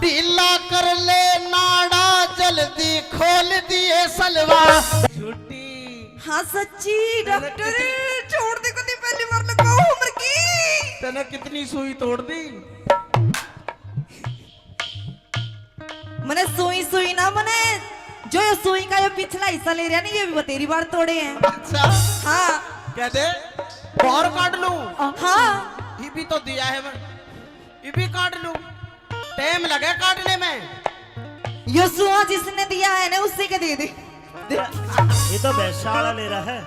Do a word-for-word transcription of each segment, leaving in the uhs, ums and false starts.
ढीला कर ले नाड़ा, जल्दी खोल दिए सलवार। झूठी। हाँ सच्ची। मैंने डॉक्टर, कितनी छोड़ दे, कदी पहली बार लगा उम्र की। तने कितनी सुई तोड़ दी? मने सुई सुई ना, मने जो ये सुई का ये पिछला हिस्सा ले रहा ना, ये भी बतेरी बार तोड़े हैं। अच्छा। हाँ। कह दे, बाहर काट लूं। हाँ। ये भी तो दिया है मैं, ये भी काट लूं। टाइम लगे काटने में। यो सुआ जिसने दिया है ना, उसी के दे दे। ये तो भैंसा वाला ले रहा है।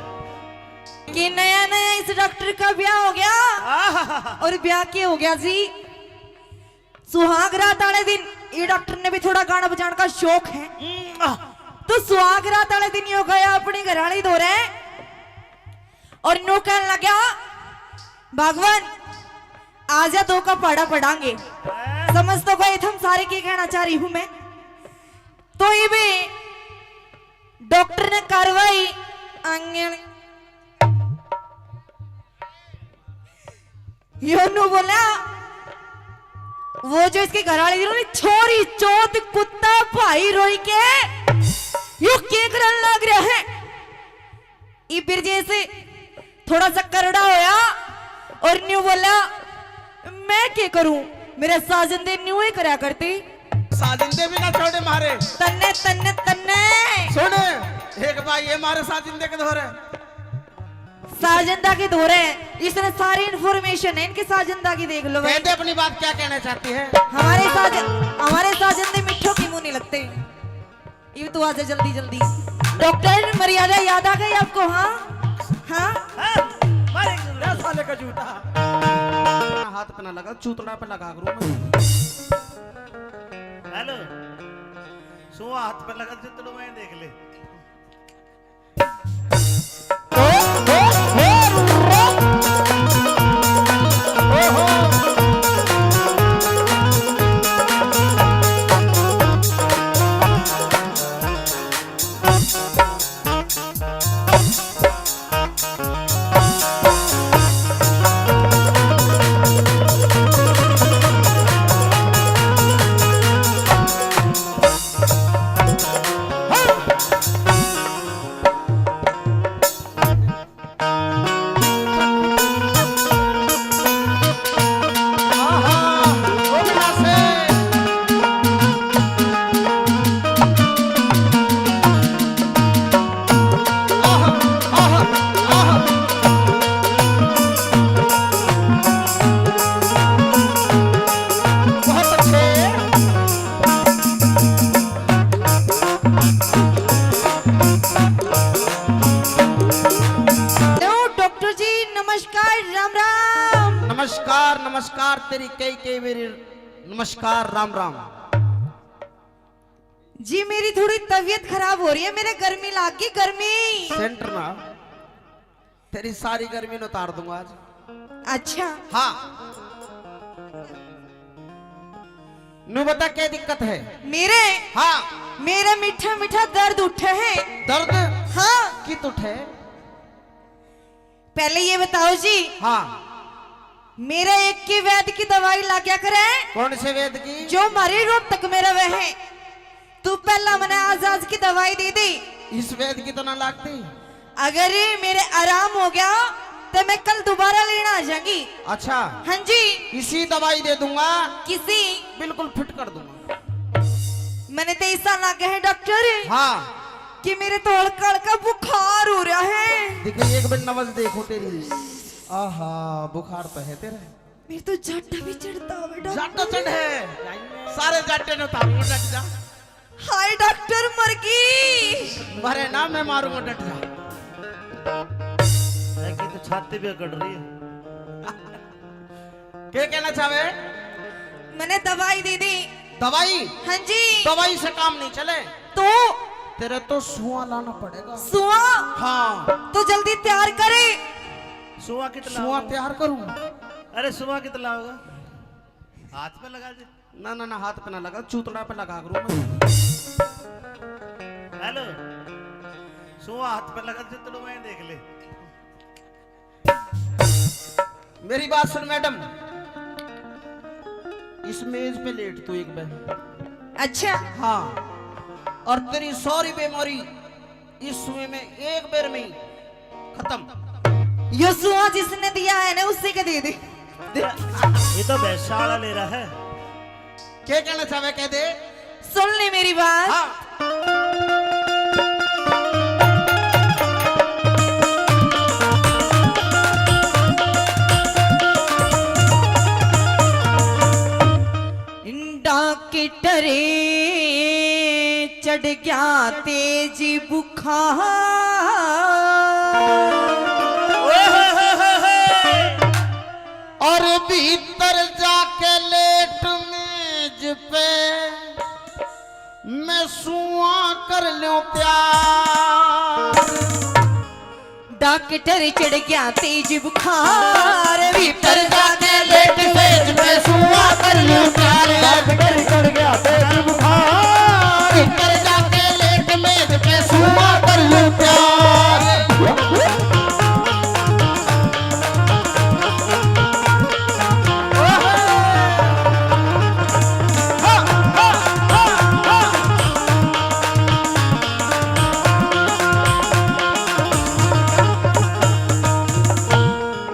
कि नया नया इस डॉक्टर का ब्याह हो गया। आहा। और ब्याह के हो गया जी, सुहाग रात वाले दिन ये डॉक्टर ने भी थोड़ा गाना बजाने का शौक है। हम्म। तो सुहाग रात वाले दिन यो गया अपनी घराली धोरे और न्यू कहने लगा, भगवान, आजा, दो का पाड़ा पड़ांगे। समझ तो गए थम सारे के कहना चाह रही हूं मैं। तो ये भी डॉक्टर ने कार्रवाई आंगन योनू बोला, वो जो इसके घर वाले थी ना, छोरी चौथ कुत्ता भाई रोई के यो के करन लाग रहा है। इबिर जैसे थोड़ा सा करड़ा होया और न्यू बोला, मैं के करूं, मेरे साजन दे न्यू ही करया करते। साजिंदे भी ना छोड़े मारे। तन्ने, तन्ने, तन्ने। सुन, एक बार ये मारे साजिंदे के धोरे। साजिंदा के धोरे। इसने सारी इन्फॉर्मेशन है इनके साजिंदा की, देख लो भाई। कहते अपनी बात क्या कहना चाहती है? हमारे साजन, हमारे साजिंदे मिठो के मुंह नहीं लगते। ये तो आजा जल्दी जल्दी। डॉक्टर, मर्यादा याद आ गई आपको? हाँ, हाँ। हाँ, मारेंगे। ए साले का जूता। हाथ पे ना लगा, चूतड़ा पे लगा करूँ मैं। हेलो, सुआ हाथ पे लगा, चूतड़ों में देख ले। बहुत अच्छे। हेलो डॉक्टर जी, नमस्कार, राम राम। नमस्कार, नमस्कार, तेरी कई कई मेरी नमस्कार, राम राम। जी, मेरी थोड़ी तबीयत खराब हो रही है, मेरे गर्मी लाग गई, गर्मी। सेंटर ना, तेरी सारी गर्मी न उतार दूंगा आज। अच्छा। हाँ। नू बता, क्या दिक्कत है? मेरे? हाँ। मेरा मीठा मीठा दर्द उठे है। दर्द? हाँ। कित उठे? पहले ये बताओ जी। हाँ। मेरा एक के वैद की दवाई लाग्या करे। कौन से वैद की? जो हमारे रोहतक में रहे हैं। तू पहला मने आज आज की दवाई दे दे। इस वैद की तो ना लागती। अगर ये मेरे आराम हो गया तो मैं कल दोबारा लेना आ जाऊंगी। अच्छा। हाँ जी। इसी दवाई दे दूंगा। किसी? बिल्कुल फिट कर दूंगा। मैंने तो ऐसा लगा है डॉक्टर। हाँ। कि मेरे तो हल्का हल्का बुखार हो रहा है। देखो, एक बार नब्ज देखो तेरी। आहा, बुखार तो है तेरे। मेरे तो जाटा भी चढ़ता हुआ डॉक्टर। जाटा चढ़े। सारे जाटे ने उतारूंगा, डट जा। हाय डॉक्टर, मर गई। मरे ना, मैं मारूंगा, डट जा। है कि तो छाती भी अकड़ रही है। के कहना चाहे? मैंने दवाई दे दी। दवाई? हाँ जी। दवाई से काम नहीं चले। तो? तेरे तो सुआ लाना पड़ेगा। सुआ? हाँ। तो जल्दी तैयार करे। सुआ कितना सुआ होगा? तैयार करूं? अरे सुआ कितना होगा? हाथ पे लगा दे। ना, ना, ना, हाथ पे ना लगा, चूतड़ा पे लगा करूं मैं। हेलो, सुआ हाथ पे लगा, चूतड़ों में देख ले। मेरी बात सुन मैडम, इस मेज पे लेट तू एक बार। अच्छा। हाँ, और तेरी सारी बीमारी इस सुई में एक बार में ही खत्म। यो सुआ जिसने दिया है ना, उसी के दे दे। दे। ये तो भैंसा वाला ले रहा है। क्या कहना चाहे, कह दे। सुन ले मेरी बात। हाँ। डॉक्टर, चढ़ गया तेज बुखार। ओए होए होए होए होए। और भीतर जाके लेट मेज पे, मैं सुआ कर ल्यूं प्यार। डॉक्टर, चढ़ गया तेज बुखार, भीतर जाके लेट मेज पे सुआ कर ल्यूं प्यार। डॉक्टर, चढ़ गया तेज बुखार, भीतर जाके लेट मेज पे सुआ कर ल्यूं प्यार।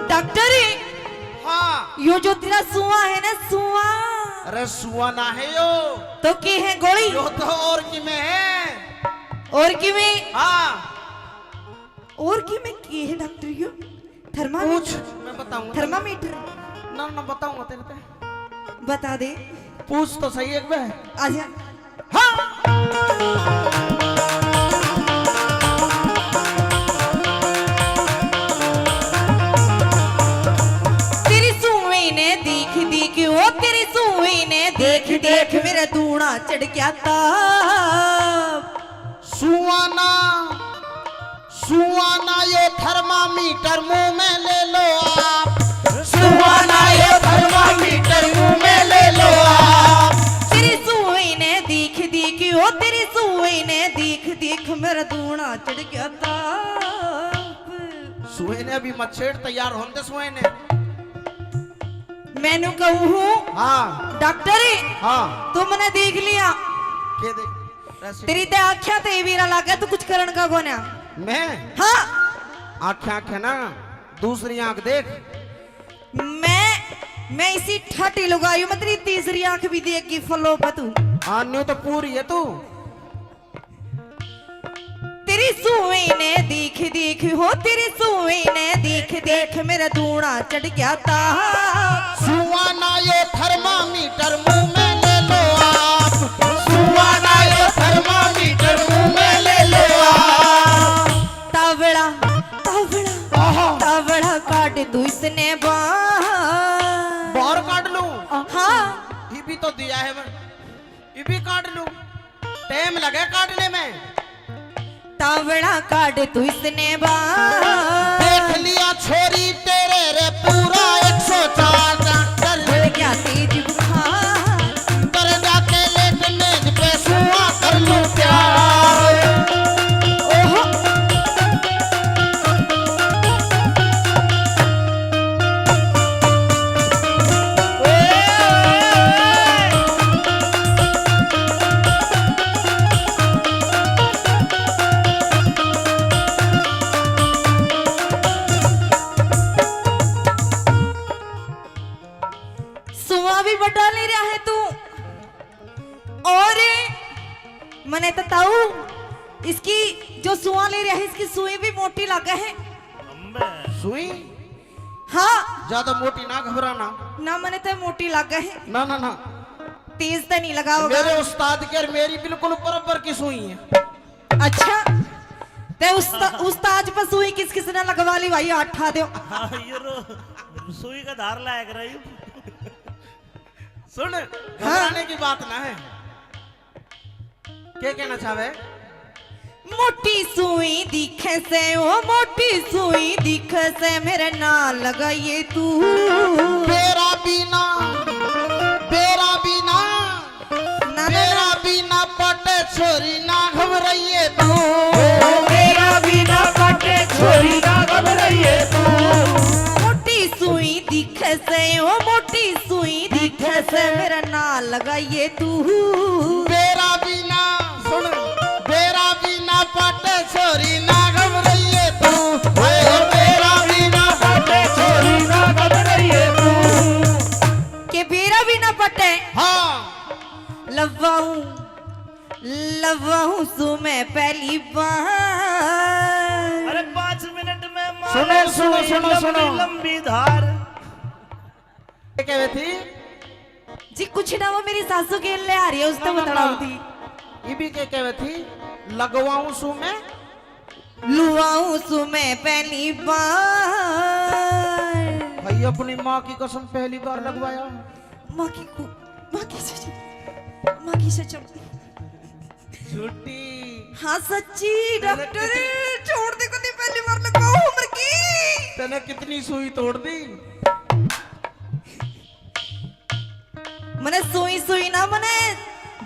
डॉक्टर, हाँ। यो जो तेरा सुआ है ना, सुआ। अरे सुआ ना है यो। तो के है गोली? यो तो और की में है। और की में? हाँ। और की में के है डॉक्टर यो? थर्मामीटर? पूछ, मैं बताऊंगा। थर्मामीटर? ना, ना, बताऊंगा तेरे ते। बता दे। पूछ तो सही एक बार। आजा। हाँ। तेरी सुई ने दीख दीख, ओ तेरी सुई ने दीख दीख, मेरा दूना चढ़ गया ताप। सुआना, सुआना यो थर्मामीटर मुंह में ले लो आप। सुआना यो थर्मामीटर मुंह में ले लो आप। तेरी सुई ने दीख दीख, ओ तेरी सुई ने दीख दीख, मेरा दूना चढ़ गया ताप। सुई ने अभी मच्छेड़ तैयार होंदे सुई ने। मैनू कहूँ हूँ, हाँ। डॉक्टर, हाँ। तू मने देख लिया। के दे? तेरी ते आख्या ते बेरा लागे, तू कुछ करण का कोन्या। मैं? हाँ। आख्या, आख्या ना, दूसरी आंख देख। मैं, मैं इसी ठाटी लुगाई हूँ, मैं तेरी तीसरी आंख भी देख गई, फलो पे तू। हाँ, न्यू तो पूरी है तू। तेरी सुई ने दीख दीख, हो तेरी सुई ने दीख दीख, मेरा दूना चढ़ गया ताप। सुआना यो थर्मामीटर मुंह में ले लो आप। सुआना यो थर्मामीटर मुंह में ले लो आप। तावड़ा, तावड़ा, आहा। तावड़ा काट तू इसने बाहर। बाहर काट लूं? हाँ। ये भी तो दिया है मैं। ये भी काट लूं, टाइम लगे काटने में। तावड़ा काट तू इसने बाहर। देख लिया छोरी तेरे रे पूरा एक सौ चार डॉक्टर। बढ़ गया तेज बुखार। कर जाके लेट मेज पे सुआ कर लूं प्यार। ओहो। सुआ भी बड़ा ले रहा है तू। और मने तो ताऊ, इसकी जो सुआ ले रहा है, इसकी सुई भी मोटी लागे है। अम्बे। सुई? हाँ। ज्यादा मोटी ना घबराना। ना, मने तो मोटी लागे है। ना, ना, ना। तेज तो नहीं लगाओगा? मेरे उस्ताद के और मेरी बिल्कुल बराबर की सुई है। अच्छा, ते उस्ता-, उस्ताद पे सुई किस किस ने लगवा ली भाई, हाथ उठा दो। हाँ, ये रो, सुई का धार लाया कर रही हूँ। सुन, हाँ। घबराने की बात ना है। क्या कहना चाहे? मोटी सुई दिखे से, ओ मोटी सुई दिखे से, मेरे ना लगाइए तू। बेरा बिना, बेरा बिना, ना, ना, ना। बेरा बिना पटे छोरी ना घबराइए तू। बेरा बिना पटे छोरी ना घबराइए तू। मोटी सुई दिखे से, ओ मोटी सुई दिखे से। ते मेरा ना लगाइए तू। बेरा भी ना, सुन, बेरा भी ना पाटे छोरी ना घबराइए तू। हाय, बेरा भी ना पाटे छोरी ना घबराइए तू। के बेरा भी ना पटे। हाँ। लवाऊं, लवाऊं सू मैं पहली बार। अरे, पाँच मिनट में मारो सुनो, सुनो, सुई सुनो, लंबी, सुनो। लंबी धार। के कहवे थी? जी कुछ ना, वो मेरी सासू के ले आ रही है, उसने ना, ना, बताना ना। होती। ये भी के कहवे थी? लगवाऊं सू मैं? लुआऊं सू मैं पहली बार। भाई, अपनी माँ की कसम, पहली बार लगवाया। माँ की को, माँ की सच, माँ की सच। झूठी। हाँ सच्ची, तने डॉक्टर, कितनी छोड़ दे, कदी पहली बार लगवाऊं उम्र की। तने कितनी सुई तोड़ दी? मने सुई, सुई ना, मने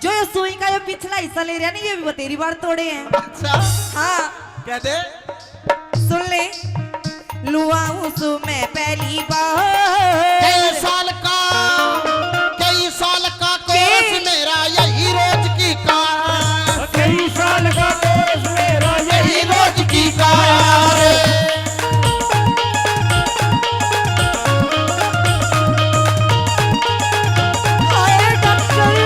जो ये सुई का ये पिछला हिस्सा ले रहा नहीं, ये भी बतेरी बार तोड़े हैं। अच्छा। हाँ। कह दे। सुन ले। लुआऊं सू मैं पहली बार। कई साल का, कई साल का कोर्स के? मेरा यही रोज की कार। कई साल का कोर्स मेरा यही रोज की कार। हाय डॉक्टर।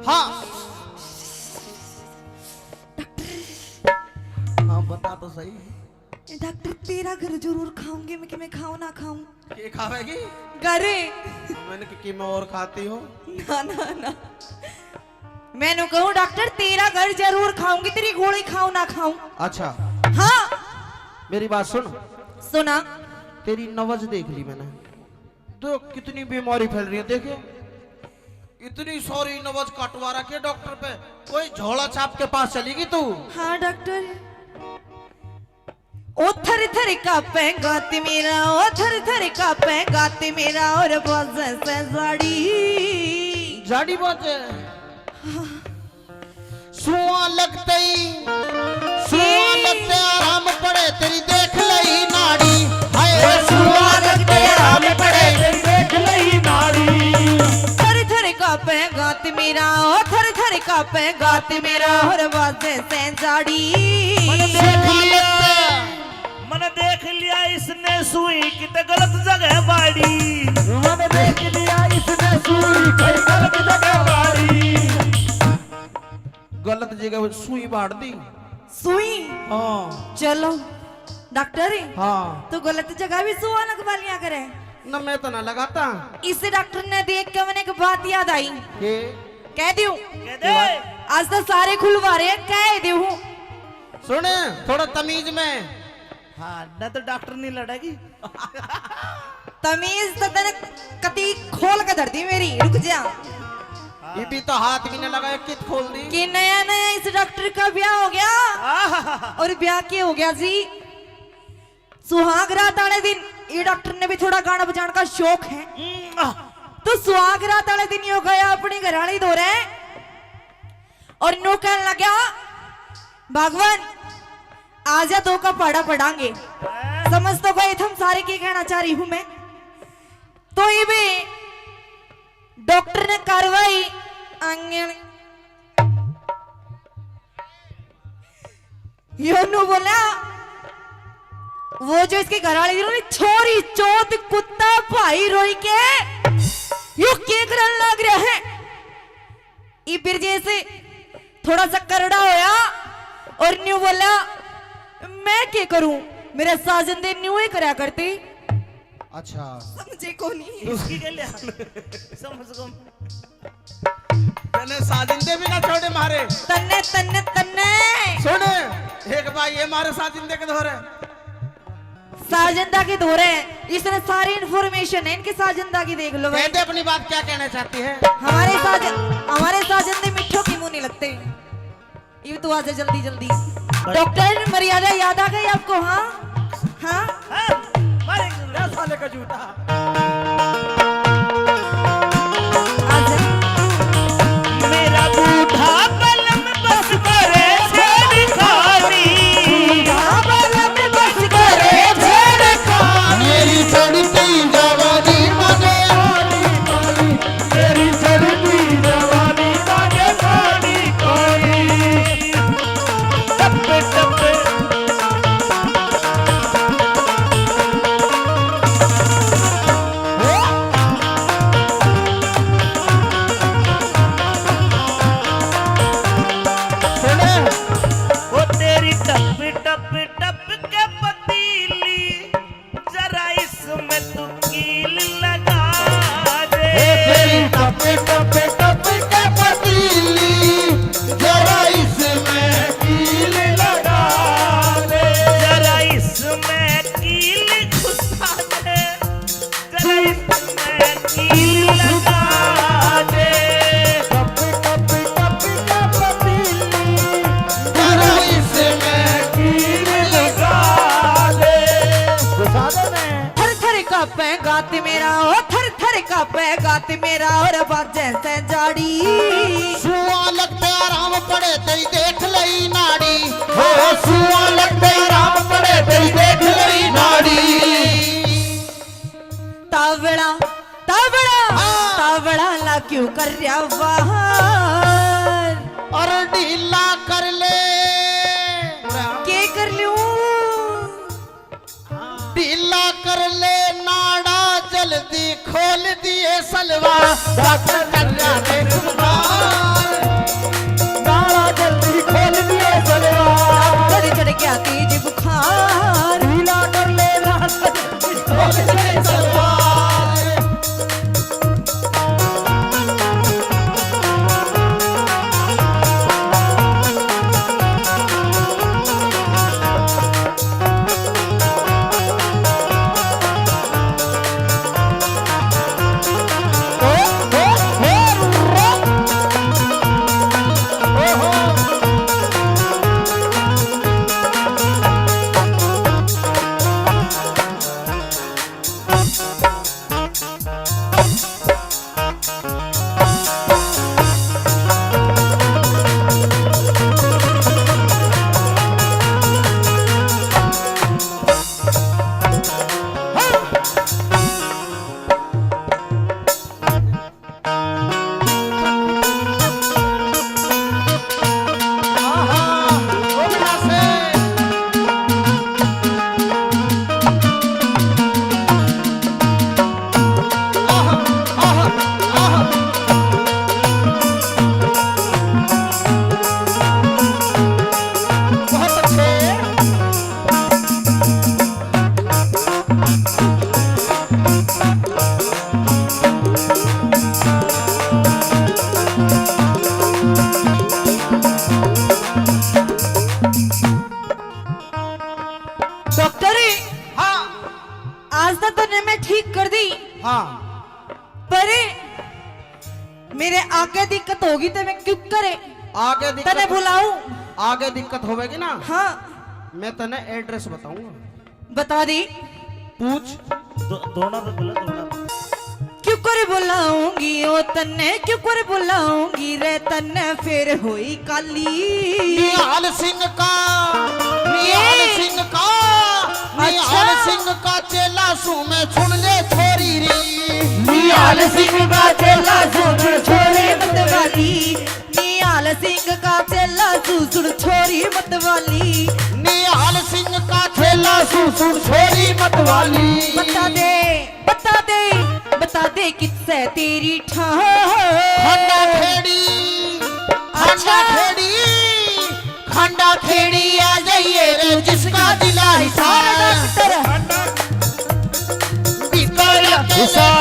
हाँ। हाँ, बता तो सही। डॉक्टर, तेरा घर जरूर खाऊंगी मैं, कि मैं खाऊं ना खाऊं। के खावेगी? घर। मैंने कि, कि मैं और खाती हूँ। ना, ना, ना। मैंने कहूँ, डॉक्टर, तेरा घर जरूर खाऊंगी, तेरी गोली खाऊं ना खाऊं। अच्छा। हाँ। मेरी बात सुन। सुना। तेरी नवज देख ली मैंने। देख, कितनी बीमारी फैल रही है, देखे? इतनी सारी नवज कटवा रखी है डॉक्टर पे, कोई झोला छाप के पास चली गई तू? हाँ, डॉक्टर। ओ थर थर कांपे गात मेरा, ओ थर थर कांपे गात मेरा, और बाजे से जाड़ी। जाड़ी बाजे। हाँ। सुआ लगते ही, सुआ लगते आराम पड़े, तेरी देख लई नाड़ी। हाय, सुआ लगते आराम पड़े, तेरी देख लई नाड़ी। थर थर कांपे गात मेरा, ओ थर थर कांपे गात मेरा, और बाजे से जाड़ी। मैंने देख लिया। मैंने देख लिया इसने सुई किते गलत जगह बाड़ी। मैंने देख लिया इसने सुई कहीं गलत जगह बाड़ी। गलत जगह सुई बाड़ दी। सुई? हाँ। चलो डॉक्टर। हाँ। तू गलत जगह भी सुआ लगवा लिया करे। ना, मैं तो ना लगाता। इस डॉक्टर ने देख के मैंने एक बात याद आई। के? कह दूं? कह दे। आज तो सारे खुलवा रहे हैं, कह दूं। सुन, थोड़ा तमीज में। हाँ, ना तो डॉक्टर नहीं लड़ेगी। तमीज तो तने कती खोल के धर दी मेरी, रुक जा। ये भी तो हाथ भी ना लगाया, कित खोल दी। कि नया नया इस डॉक्टर का ब्याह हो गया। आहा। और ब्याह के हो गया जी, सुहाग रात वाले दिन ये डॉक्टर ने भी थोड़ा गाना बजाने का शौक है। हम्म। तो सुहाग रात वाले दिन यो गया अपनी घरवाली धोरे और न्यू कहने लगा, भगवान, आजा, दो का पाड़ा पड़ांगे। समझ तो गए थे हम सारे, के कहना चाह रही हूं मैं। तो ये भी डॉक्टर ने कार्रवाई आंगन यो न्यू बोला, वो जो इसके घर वाले, छोरी चौथ कुत्ता भाई रोई के यो के करन लाग रहा है। इबिर जैसे थोड़ा सा करड़ा होया और न्यू बोला, मैं के करूं, मेरे साजन दे न्यू ही करया करते। अच्छा। समझे कोनी। इसकी के लिया? समझ को। तन्ने साजिंदे भी ना छोड़े मारे। तन्ने, तन्ने, तन्ने। सुन, एक बार ये मारे साजिंदे के धोरे। साजन दा के धोरे, इसने सारी इन्फॉर्मेशन है इनके साजन दा की, देख लो भाई। कह दे अपनी बात, क्या कहना चाहती है? हमारे साजन, हमारे साजन दे मिठो की मुंह नहीं लगते। ये तो आ जा जल्दी जल्दी। डॉक्टर, मर्यादा याद आ गई आपको? हाँ, हाँ। हाँ, मारे साले का जूता। आजा। मेरा बूढ़ा बलम बस करे छेड़खानी। बूढ़ा बलम बस करे छेड़खानी। मेरी चढ़ती जवानी मने आनी पानी। मेरी चढ़ती जवानी मने आनी पानी। टप टप। सुने। ओ तेरी टप टप टप के पतीली, जरा इसमें तू कील लगा दे। ओ तेरी टप टप टप के पतीली, जरा इसमें कील लगा दे। जरा इसमें कील घुसा दे। जरा इसमें कील लगा दे। टप, टप, टप, टप, पतीली। जरा इसमें कील लगा दे। घुसा दे ने। थर थर कांपे गात मेरा, ओ थर थर कांपे गात मेरा, और बाजे से जाड़ी। सुआ लगते आराम पड़े तेरी देख लई नाड़ी। हो सुआ लगते आराम पड़े तेरी देख लई नाड़ी। तावड़ा, तावड़ा, हाँ। तावड़ा ला क्यों कर रहा बाहर? अरे ढीला कर ले। के कर लूं? ढीला कर ले नाड़ा, जल्दी खोल दिए सलवार। डॉक्टर कर रहा रे सुधार। नाड़ा जल्दी खोल दिए सलवार। डॉक्टर चढ़ गया तेज बुखार। ढीला कर ले नाड़ा, जल्दी खोल दिए सलवार। डॉक्टर, हाँ। आज तो तन्ने मैं ठीक कर दी। हाँ। पर मेरे आगे दिक्कत होगी तो मैं क्यों करे? आगे दिक्कत तने बुलाऊं? आगे दिक्कत होवेगी ना? हाँ। मैं तने एड्रेस बताऊंगा। बता दे। पूछ। दो-, दोना पे बोला, दोना पे। क्यों कर बुलाऊंगी ओ तन्ने, क्यों कर बुलाऊंगी रे तन्ने फिर होई काली। निहाल सिंह का, निहाल ए! सिंह का, अच्छा। निहाल सिंह का चेला सू मैं सुन ले छोरी री। निहाल सिंह का चेला सू मैं छोरी मतवाली। निहाल सिंह का चेला सू सुन छोरी मतवाली। निहाल सिंह का चेला सू सुन छोरी मतवाली। बता दे, बता दे, बता दे किससे तेरी ठाह। खंडा खेड़ी, अच्छा। खंडा खेड़ी, खंडा खेड़ी आ जाइए रे जिसका दिला हिसार। डॉक्टर। भीतर हिसार।